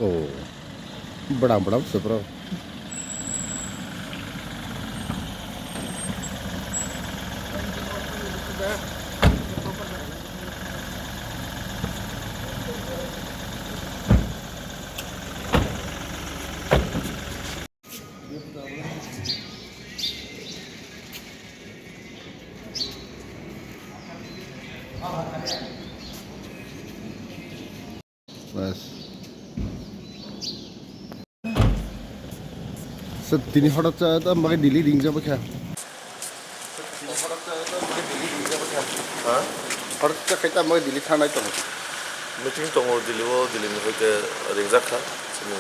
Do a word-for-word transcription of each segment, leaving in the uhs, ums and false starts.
Oh, bwdam bwdam se bro. Bas. Sir, tini hotok cha ta makai Delhi ring jabo kha. Tini hotok cha ta makai Delhi ring jabo kha. Ha? Hotok cha khaita makai Delhi thangnai tongo. Meeting tongo Delhi o, Delhi ni hoite ringjak kha. Chini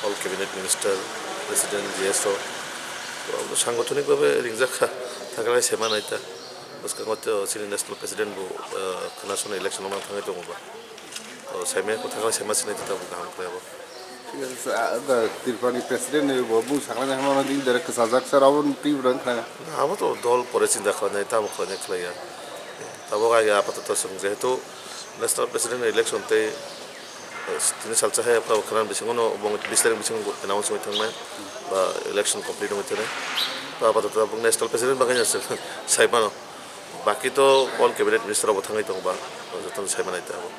all cabinet minister, president, G S rok. To abo sangothonik babe ringjak kha. Thaklai sema naita. Bwskango to chini national president bo, ah, khwnasono election o mang thangwi tongo ba. To saimaya kwthang khe saima sinai tei tabuk kaham khlai abo. Thik ase, ah, da Tripura ni president ni bo bung saknai hwnmano din direct kwchajak sir abo twi bwrang khna. Abo to dol pore chinta khlainai, tamo khlainai khlaiya. Tabuk age apatoto chwng jehetu national president ni election tei, eh, tini salsa hai apha khwran bisingo no bong bis tarik bisingo announce wngwi thangnai ba election complete wngwi thangnai. Apatoto tabuk national president bagwi no chwng saimano. Baki to all cabinet minister rok bo thangwi tongo ba, jotono saimanai tei abo.